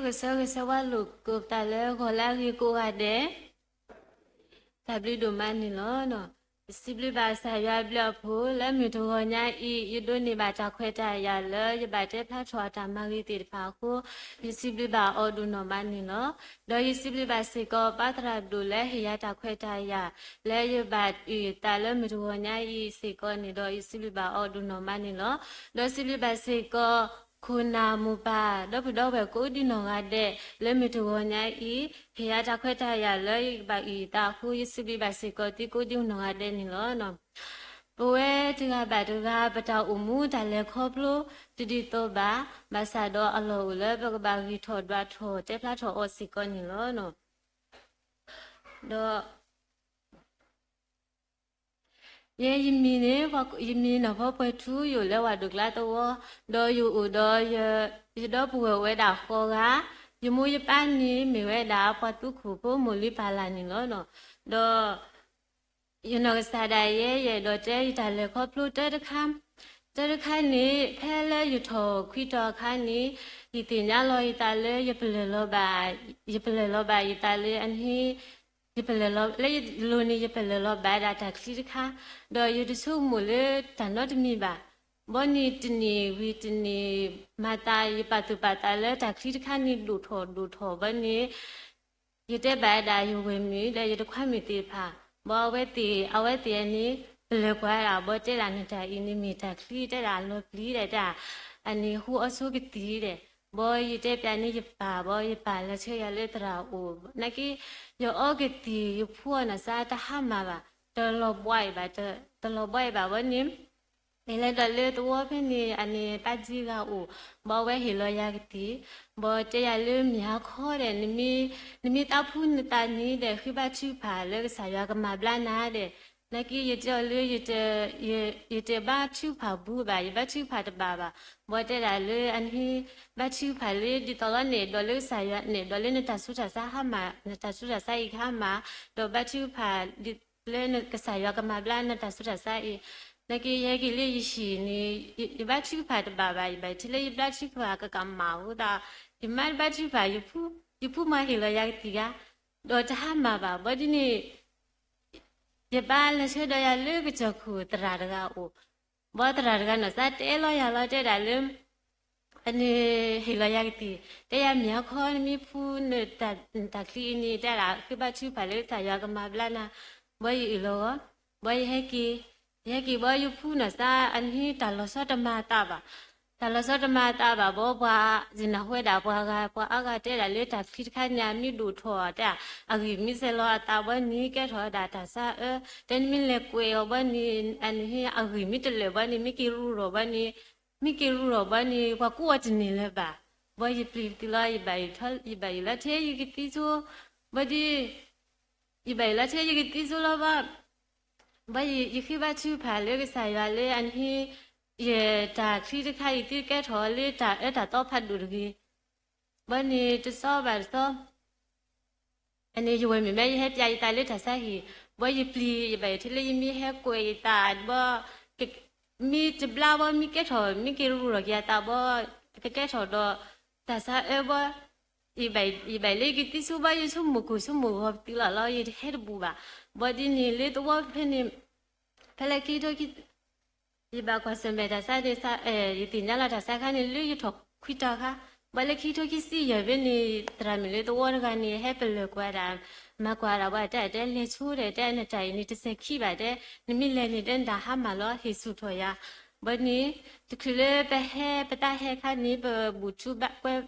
ဂဲၤဆၢဂ့ၤဆၢဝါလိာ်ကိးပသးလၢဂီၤလၢအဂ့ၤကိးဂၤဒဲး, တၢ်ဘျုးဒိၣ်မးန့ၣ်လီၤ. ယစံးဘျုးဘၣ်ကစၢ်ယွၤအဘျုးအဖှိၣ်လၢမုၢ်တဂီၤညါအံၤ ယဒိးန့ၢ်ဘၣ်တၢ်ခွဲးတၢ်ယာ်လၢယဘၣ်တဲဖျါထီၣ်အတၢ်မၤဂ့ၤသ့ၣ်တဖၣ်အဃိ, ယစံးဘျုးဘၣ်အီၤဒိၣ်နီၢ်မးန့ၣ်လီၤ. ဒီးယစံးဘျုးဘၣ်စ့ၢ်ကီးပၢ်သရၣ်ဒိၣ်လၢဟ့ၣ်ယၤတၢ်ခွဲးတၢ်ယာ် လၢယဘၣ်အုၣ်သးလၢမုၢ်တဂီၤညါအံၤစ့ၢ်ကီးန့ၣ်ဒီး ယစံးဘျုးဘၣ်အီၤဒိၣ်နီၢ်မးန့ၣ်လီၤ. ဒီးစံးဘျုးဘၣ်စ့ၢ်ကီး ခိၣ်နၢ်မိၢ်ပၢ် ဒီပုၢ်ဒီဝဲၢ်ကိးဒံနီၢ်ဂၤဒဲး လၢမုၢ်တဂီၤညါအံၤ ဟ့ၣ်ယၤတၢ်ခွဲးတၢ်ယာ်လၢယကဘၣ်အုၣ်ယသးအဃိ ယစံးဘျုးဘၣ်စ့ၢ်ကီးသုကိးဒံနီၢ်ဂၤဒဲးန့ၣ်လီၤ. ပဝဲတဂၤဘၣ်တဂၤ ပတၢ်အိၣ်မူတၢ်လဲၤခီဖျိတဒ်သိးဘၣ်, ဘၣ်ဆၣ်ဒီးအလီၢ်အိၣ်လၢပကဘၣ်ဂံၢ်ထီၣ်ဒွးထီၣ်တဲဖျါထီၣ်အီၤစ့ၢ်ကီးန့ၣ်လီၤ. ဒီး ယဲယမံၤန့ၣ် ယမံၤနီၢ်ဖီပှဲၤထူ ယအိၣ်လၢဝၤဒိၣ်ကျါသဝီ, ဒီးယအိၣ်ဒီး ယဒီပုၢ်ဝဲၢ်အိၣ်ဝဲဒၣ်ဃီဂၤ, ယမိၢ်ယပၢ်န့ၣ်မ့ၢ်ဝဲဒၣ်ပှၤသူခိၣ်ဖိမိၢ်လံပၢ်လၢ်န့ၣ်လီၤ. ဒီး ယနီၢ်ကစၢ်ဒၣ်ယဲ ယအဲၣ်ဒိးတဲယတၢ်လဲၤခီဖျိတၢတခါ, တၢတခါန့ၣ် ဖဲလၢယထီၣ်ခွံတီၤအခါန့ၣ် ယသ့ၣ်ညါလီၤယသးလၢယပလၢၢ်လီၤဘၣ်, ယပလၢၢ်လီၤဘၣ်ယသးလၢအန့ၣ် ယပလၢၢ်လီၤ လၢယလိၤန့ၣ် ယပလၢၢ်လီၤဘၣ်ဒၣ်တၢ်ချံတခါ, ဒီးယတဆိကမိၣ်လၢတၢ်နီတမံၤဘၣ်. ဘီန့ၣ်တနံၤဝံၤတနံၤ မၤသး ယပာ်သူၣ်ပာ်သးလၢတၢ်ချံတခါန့ၣ်ဒိၣ်ထီၣ်ဒိၣ်ထီၣ်ဘီန့ၣ် ယတဲဘၣ်ဝဲဒၣ်ယဝဲၢ်မုၣ်ဒီးယတခွါမုၣ်သ့ၣ်တဖၣ်, ဘီအဝဲသ့ၣ် အဝဲသ့ၣ်အန့ၣ် ပလၢၢ်ကွၢ်ဒၣ် ဘီတဲဒၣ်နတၢ်အံၤန့ၣ် မ့ၢ်တၢ်ချံတဲဒၣ်အလီၤပျံၤဒီးတဲ, အန့ၣ်ဟူအီဆိကသံၣ်ဒီး, ဘီယတဲပျးန့ၣ်ယပၢ် ဘီယပၢ်လဲၤဆှၢယၤလၢသရၣ်အိၣ်, နာ်က့ ယအီကသံၣ် ယဖှူအီၤနီၢ်စါတဟါမၢ်ဘၣ်, တလီၤဘှါအံၤဘၣ်, တလီၤဘှါအံၤဘၣ်ဘီန့ၣ် ယလဲၤဒီးလၢသဝီဖဲန့ၣ် အန့ၣ်ပၢ်ဒံဂၤအိၣ်, ဘီအဝဲဟ့ၣ်လီၤယၤကသံၣ်, ဘီတဲယၤလၢမ့ၢ်ဟါခီဒီး နမ့ၢ်သးဖှူနသးန့ၣ်ဒီး ဃ့ဘါထုကဖၣ်လၢကစၢ်ယွၤကမၤဘျါနၤဒီး, နာ်က့ ယတဲအီၤလၢ ယတဘါထုကဖၣ်ဘူးဘၣ်, ယဘါထုကဖၣ်တဘၣ်ဘၣ်, ဘီတဲဒၣ်လၢအန့ၣ် ဘါထုကဖၣ်လၢဒ်သိးလီၤန့ၣ် ဒီးလၢကစၢ်ယွၤန့ၣ် ဒီးလၢနတၢ်ဆူးတၢ်ဆါဟါမၢ်, နတၢ်ဆူးတၢ်ဆါအံၤကဟါမၢ်, ဒီးဘါထုကဖၣ် လၢကစၢ်ယွၤကမၤဘျါနတၢ်ဆူးတၢ်ဆါအံၤ, နာ်က့ ယဟဲက့ၤလၢယဟံၣ်န့ၣ် ယဘါထုကဖၣ်တဘၣ်ဘၣ်, ယဘၣ်ထံၣ်လၢယဘါထုကဖၣ်ကကမၣ်အဃိသတး, ယမါတဘါထုကဖၣ်, ယဖှူမၤဟ့ၣ်လီၤယၤကသံၣ်ဂၤ, ဒီးတဟါမၢ်ဘၣ်, ဘီဒ်န့ၣ် ယပၢ်လဲၤဆှၢဒီးယၤလၢကစၢၢ်ခိၣ်သရၣ်တဂၤအိၣ်, ဘီသရၣ်တဂၤနီၢ်စါတဲလီၤယၤလီၤတဲဒၣ်လၢ အန့ၣ်ဟ့ၣ်လီၤယၤကသံၣ်, တဲယၤမ့ၢ်ဟါခီနမ့ၢ်ဖှူနတၢ်ချံအံၤန့ၣ် တဲဒၣ် ဃ့ဘါထုကဖၣ်လၢကစၢ်ယွၤကမၤဘျါနၤ, ဘီယအၢၣ်လီၤဂီၢ်, ဘီယဟဲက့ၤ, ယဟဲက့ၤဘီယဖှူနီၢ်စါအန့ၣ်တၢ်လီၤဆီတမၤအသးဘၣ်, တၢ်လီၤဆီတမၤအသးဘၣ်ဘီ ပှၤယနၢ်ဟူဝဲဒၣ်ပှၤဂၤ ပှၤအါဂၤတဲဒၣ်လၢတၢ်ချံတခါန့ၣ် အမ့ၢ်ဒိၣ်ထီၣ်တဲ, အဂံၢ်မ့ၢ်စဲၤလီၤအသးဘီန့ၣ် ကဲထီၣ်ဝဲဒၣ်တၢ်ဆါအၢ, တဲနမ့ၢ်လဲၤကွဲးအီၤဘီန့ၣ် အန့ၣ်အဂံၢ်မ့ၢ်တလၢာ်ဘီန့ၣ် မ့ၢ်က့ၤရူၤထီၣ်ဘီန့ၣ်, မ့ၢ်က့ၤရူၤထီၣ်ဘီန့ၣ် ပှၤကူအီၤတန့ၢ်လၢၤဘၣ်, ဘီယပျံၤပသံလီၤ ယဘၣ်ယိၣ်လီၤထဲယကသံဆိ, ဘီဒ် ယဘၣ်ယိၣ်လီၤထဲယကသံဆိလီၤဘီ, ဘီယဃ့ဘါထုကဖၣ်လၢကစၢ်ယွၤလၢအန့ၣ် ယတၢ်ချံတခါအံၤသုကဲထီၣ်လၢတၢ်အၢတၢ်သီဖးဒိၣ်တဂ့ၤ, ဘီန့ၣ်တသီဘၣ်တသီ အန့ၣ်ယဝဲၢ်မုၣ်မ့ၢ်ယဟဲပျးယသးလၢတၢ်ဆါဟံၣ်, ဘီယပျံၤ ယဘၣ်ယိၣ်ထဲလၢယမ့ၢ်ဟဲကွဲးယသးဘီ, မ့ၢ်တဘျါဘီ မ့ၢ်ကဲထီၣ် မ့ၢ်က့ၤရူၤထီၣ်က့ၤယသးဘီ, ကကဲထီၣ်ဒီး တၢ်ဆါအၢဘီ, ယဘၣ်ယိၣ်လၢယကသံဆိဘီ ယဆိကမိၣ်ကိၢ်ဆိကမိၣ်ဂီၤပသံလီၤလီၤ ယတဟဲတဘူးဘၣ်, ဘီဒ်န့ၣ်လၢသဝီဖဲန့ၣ် ဖဲလၢခံထိခံ ယဘၣ်ကွၢ်ဆၢၣ်မဲာ်တၢ်ဆါန့ၣ် ယသ့ၣ်ညါလီၤတၢ်ဆါခါန့ၣ် လၢယထီၣ်ခွံတီၤခါ, ဘၣ်လၢခံထိခံဆံယဲၢ်ဖဲန့ၣ် သရၣ်မုၣ်လၢသဝီတဂၤန့ၣ် ဟဲပလၢၢ်ကွၢ်ဒၣ်, မၤကွၢ်ဒၣ်ဝဲတဲတဲလဲၤဆိဒီး တဲနတၢ်အံၤန့ၣ် တစဲးခံဘၣ်တဲ, နမ့ၢ်လဲၤန့ၣ် တဲနတၢ်ဟါမၢ်လီၤ ဟ့ၣ်ဆူၣ်ထီၣ်ယၤ, ဘၣ်န့ၣ် တချုးလၢပဟဲ ပတၢ်ဟဲခါန့ၣ် ပဘူၣ်ထူ ပ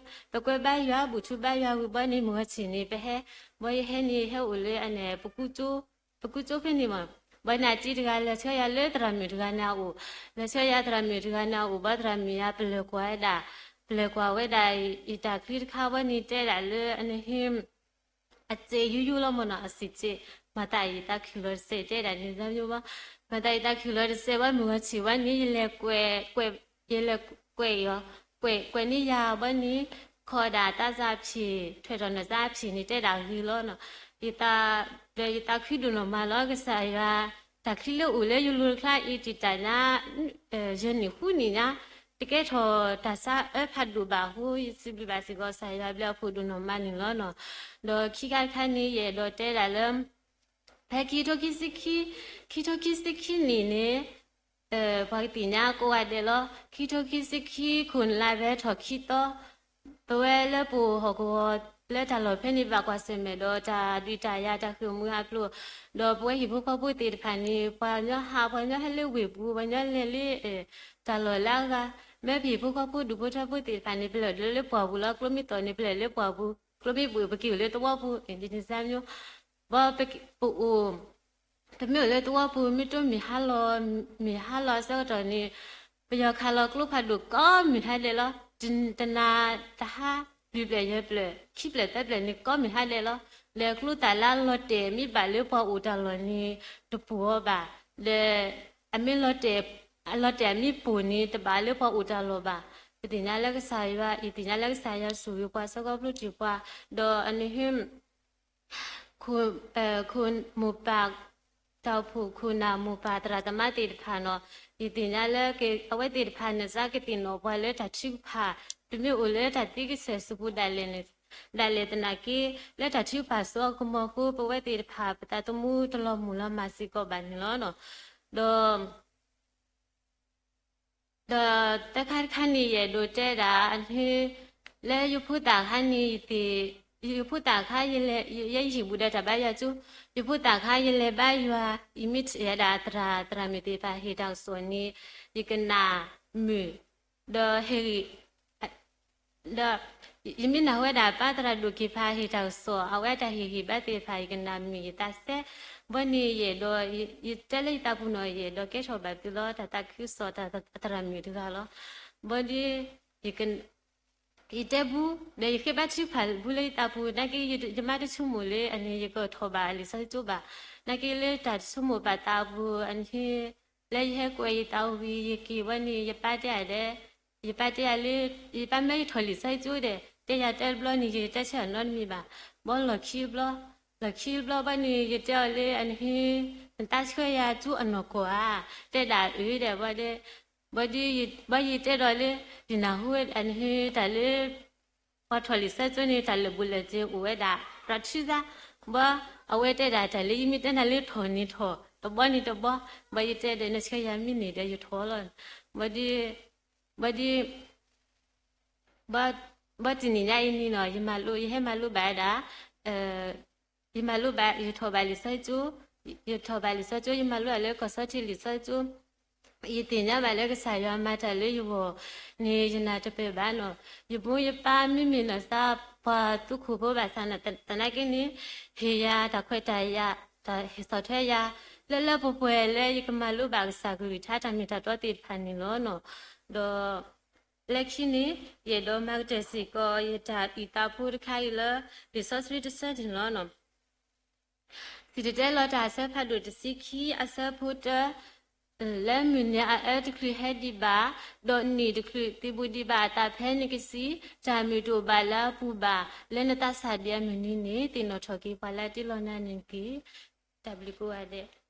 ကွဲဘါယွၤ ဘူၣ်ထူဘါယွၤဝံၤဘၣ်န့ၣ် မုၢ်ဂီၤဆံးန့ၣ် ပဟဲ, ဘၣ်ယဟဲန့ၣ် ဟဲအိၣ်လၢအန့ၣ် ပကူကၠိဖဲန့ၣ်မး, ဘၣ်န့ၣ်အတံၤတဂၤ လဲၤဆှၢယၤလၢသရၣ်မုၣ်တဂၤန့ၣ်အအိၣ်, လဲၤဆှၢယၤသရၣ်မုၣ်တဂၤန့ၣ်အအိၣ် ဘၣ်သရၣ်မုၣ်ယၤပလၢၢ်ကွၢ်ဝဲဒၣ်, ပလၢၢ်ကွၢ်ဝဲဒၣ် ယတၢ်ချံတခါဝဲန့ၣ် တဲဒၣ်လၢအန့ၣ်ဟ့ၣ် အစဲးယူယူလီၤမ့ၢ်နီၤ အစံးစ့, မၤသးယသးခုၣ်လီၤတစဲး တဲဒၣ်န့ၣ် ဘၣ်, မၤသးယသးခုၣ်လီၤတစဲး ဘၣ်မုၢ်ဂီၤဆံးဝဲန့ၣ် ယလဲၤကွဲး, ယလဲၤကွဲးအီၤ, ကွဲးန့ၢ်ယၤဘၣ်န့ၣ်, ခိးဒၣ်တၢ်စၢ်ဖံး ထွဲထီၣ်နီၢ်စၢ်ဖံးန့ၣ် တဲဒၣ်ဂ့ၤလီၤနီၤ, ယသး, ဒီးယသးခုဒိၣ်နီၢ်မးလီၤ ကစၢ်ယွၤ, တၢ်ချံလၢအိၣ်လၢယလိၤတခါအံၤ တံာ်တာ်ညါ ယနံၣ်ဃုနံၣ်ညါ တကဲထီၣ်တၢ်ဆါအၢဖးဒိၣ်ဘၣ်အဃိ ယစံးဘျုးဘၣ်စ့ၢ်ကီးကစၢ်ယွၤဘျုးအဖှိၣ်ဒိၣ်နီၢ်မးန့ၣ်လီၤနီၤ. ဒီးခံခါတခါန့ၣ် ယအဲၣ်ဒိးတဲဒၣ်လၢ ဖဲခံကထိခံဆံခံ, ခံကထိခံဆံခံနံၣ်န့ၣ် ပှၤကသ့ၣ်ညါကိးဂၤဒဲးလီၤ. ခံကထိခံဆံခံ ခိၣ်နလါဖဲထီၣ်ခံသီ ပဝဲလၢပအိၣ်ဟီၣ်ကဝီၤလၢတၢ်လီၢ်ဖဲန့ၣ် ဘၣ်ကွၢ်ဆၢၣ်မဲာ်ဒီးတၢ်ဒုးတၢ်ယၤတၢ်ဃ့ၢ်မှံဟးဖျိး, ဒီးပဝဲဟံၣ်ဖိဃီဖိသ့ၣ်တဖၣ်န့ၣ် ပှၤညီဟး ပှၤညီဟဲလၢဝ့ၢ်ပူၤ ပှၤညီလဲၤလၢ တၢ်လီၢ်လၢအဂၤ, မ့ၢ်ပဟံၣ်ဖိဃီဖိဒူၣ်ဖိထၢဖိသ့ၣ်တဖၣ်န့ၣ် ပလဲၤဒၣ်လၢပှၢ်ပူၤလီၤ. ကျိမ့ၢ်သီၣ်န့ၣ် ပလဲၤလၢပှၢ်ပူၤ, ကျိမ့ၢ်ဘှံးပက့ၤအိၣ်လၢသဝီပူၤ ဒ်န့ၣ်စါမ့ၢ် ပအိၣ် ပမ့ၢ်အိၣ်လၢသဝီပူၤ မ့ၢ်တိမ့ၢ်ဟါလီၤ, မ့ၢ်ဟါလီၤအဆၢကတီၢ်န့ၣ် ပယီၤခးလီၤကျိဖးဒိၣ်ကိးမုၢ်ဟါဒဲးလီၤ. တနၤတဟါ လွံၢ်ဖျၢၣ်ယဲၢ်ဖျၢၣ် ခံဖျၢၣ်သၢဖျၢၣ်န့ၣ် ကိးမုၢ်ဟါဒဲးလီၤ. လဲၤကျိသၣ်လၢလီၤတဲာ်မ့ၢ်ဘၣ်လၢပှၤအိၣ်တၢ်လီၢ်န့ၣ် တပိၢ်အီၤဘၣ်, ဒီး အမ့ၢ်လီၤတဲာ် လီၤတဲာ်အမ့ၢ်ပိၢ်န့ၣ် တဘၣ်လၢပှၤအိၣ်တၢ်လီၢ်ဘၣ်. ပသ့ၣ်ညါလၢကစၢ်ယွၤ, ယသ့ၣ်ညါလၢကစၢ်ယွၤဆိၣ်ဂ့ၤပှၤ ဆၢကီၢ်ဖျိတ့ၢ်ပှၤ, ဒီးအန့ၣ်ဟ့ ခိၣ်မိၢ်ပၢ် တၢ်အိၣ်ဖှိၣ်ခိၣ်နၢ်မိၢ်ပၢ်သရၣ်သမါသ့ၣ်တဖၣ်နီၤ, ယသ့ၣ်ညါလၢအဝဲသ့ၣ်တဖၣ်န့ၣ် စးကသ့ၣ်နီၣ်ပှၤလၢတၢ်ထုကဖၣ်, ပမ့ၢ်အိၣ်လၢတၢ်သံကစၢၢ်စုပူၤဒၣ်လဲာ်န့ၣ်, ဒၣ်လဲာ်သနာ်က့ လၢတၢ်ထုကဖၣ်စိအကမီၤအဃိ ပဝဲသ့ၣ်တဖၣ် ပသးသမူတလီၤမုၢ်လီၤမၢ်စ့ၢ်ကီးဘၣ်န့ၣ်လီၤ. ဒီး ဒီးသၢခါတခါန့ၣ် ယအဲၣ်ဒိးတဲဒၣ်အန့ၣ် လၢယဖိသၣ်ခါန့ၣ် ယသ့ၣ် ယဖိသၣ်ခါ ယလဲၤ ယဟံၣ်ဘူးဒီးတၢ်ဘါယွၤကၠိ, ယဖိသၣ်ခါ ယလဲၤဘါယွၤ ယမ့ၢ်ထံၣ်ဝဲဒၣ်သရၣ် သရၣ်မုၣ်သ့ၣ်တဖၣ်ဟ့ၣ်တၢ်ကစီၣ်န့ၣ် ယကနၣ်မုာ်, ဒီးဟ့ၣ်ဂံၢ် ဒီး ယမ့ၢ်နၢ်ဟူဝဲဒၣ်ပၢ်သရၣ်ဒိၣ်က့ၤဖးဟ့ၣ်တၢ်ကစီၣ် အဝဲတၢ်ဟ့ၣ်ဂံၢ်ဘါသ့ၣ်တဖၣ် ယကနၣ်မုာ်ယသးစဲ, ဘီန့ၣ်ယအဲၣ်ဒိး ယတဲလၢယသးပူၤနီၤ ယအဲၣ်ဒိးကဲထီၣ်ဘၣ်သုလီၤ တၢ်သးခုကစီၣ်တၢ်သရၣ်မုာ်တဂၤလီၤ. ဘီဒီး ယတဲဘူး ဒီးယဃ့ဘါထုကဖၣ်ဘူးလၢယသးပူၤ နာ်က့ ယမါတဆိကမိၣ်လၢအန့ၣ် ယကထီၣ်ဘၣ်လံာ်စီဆှံကၠိဘၣ်, နာ်က့လၢတၢ်ဆိကမိၣ်ဘၣ်သးပူၤအန့ၣ် လၢယဟဲကွဲးယသးဝံၤ ယက့ၤဝဲန့ၣ် ယပၢ်တဲယၤဒီး ယပၢ်တဲယၤလၢ ယပၢ်မၢယထီၣ်လံာ်စီဆှံကၠိဒီး တဲယၤတဘျီန့ၣ် ယတတဲဆၢအနီတမံၤဘၣ်. ဘီလီၢ်ခံတဘျီ, လီၢ်ခံတဘျီဘီန့ၣ် ယတဲအီၤလၢအန့ၣ် နတၢ်ဆှၢယၤကၠိအနီၢ်ကီၢ်ဧါ, တဲဒၣ်အၢဒီး ဘီဒီး ဘီယတဲဒီးလၢ ယနၢ်ဟူဝဲအန့ၣ် တၢ်လၢ ပှၤထီၣ်လံာ်စီဆှံကၠိန့ၣ် တၢ်လၢာ်ဘူးလၢာ်စ့အိၣ်ဝဲဒၣ် ပြးထူသါ, ဘီ အဝဲတဲဒၣ်တၢ်လၢယမ့ၢ်တဲနၤလၢထီၣ်န့ၣ်ထီၣ် တဘီန့ၣ်တဘီ, ဘီယတဲဒီး နဆှၢယၤမ့ၢ်န့ၢ်ဒီးယထီၣ်လီၤ. ဘီဒီး ဘီဒီး ဘီတနံၤညါအံၤန့ၣ်နီၤ ယမၤလိ ယဟဲမၤလိဘၣ်ဝဲဒၣ် ယမၤလိဘၣ် ယထီၣ်ဘၣ်လံာ်စီဆှံကၠိ, ယထီၣ်ဘၣ်လံာ်စီဆှံကၠိ ယမၤလိအီၤလၢကီၢ်စီထံလံာ်စီဆှံကၠိ, ယသ့ၣ်ညါဘၣ်လၢကစၢ်ယွၤမၤတၢ်လၢယဂီၢ်န့ၣ် ယနၢ်တပၢၢ်ဘၣ်နီၤ. ယမိၢ်ယပၢ်မ့မ့ၢ်နီၢ်သးပှၤသူခိၣ်ဖိဘၣ်ဆၣ်သနာ်က့န့ၣ် ဟ့ၣ်ယၤတၢ်ခွဲးတၢ်ယာ် တၢ်ဟ့ၣ်ဆီၣ်ထွဲယၤ လၢလၢပှဲၤပှဲၤလၢယကမၤလိဘၣ်ကစၢ်ကလုၢ်ကထါတၢ်မ့ၢ်တၢ်တီသ့ၣ်တဖၣ်န့ၣ်လီၤနီၤ. ဒီး လၢခံန့ၣ် ယအဲၣ်ဒိးမၤကတၢၢ်စ့ၢ်ကီး ယတၢ်အုၣ်သးဖိတခါအံၤလၢ လံာ်စီဆှံတဆၢန့ၣ်လီၤ. စံၣ်တဲၤတဲလီၤတၢ်အဆၢဖးဒိၣ်တဆံခံ အဆၢဖိတၢ, လၢမုၢ်နံၤအအၢတချုးဟဲဒံးဘၣ်, ဒီးနံၣ်တချုးသံးဘူးဒံးဘၣ်အသးဖဲနကစံး, တၢ်မုာ်တအိၣ်ဘၣ်လၢအပူၤဘၣ်, လၢနသးစၢ်ဒံးအမုၢ်နံၤန့ၣ် သ့ၣ်နီၣ်ထီၣ်က့ၤပှၤလၢအတ့လီၤနၤန့ၣ်တက့ၢ်. တၢ်ဘျုးကိးဂၤဒဲး.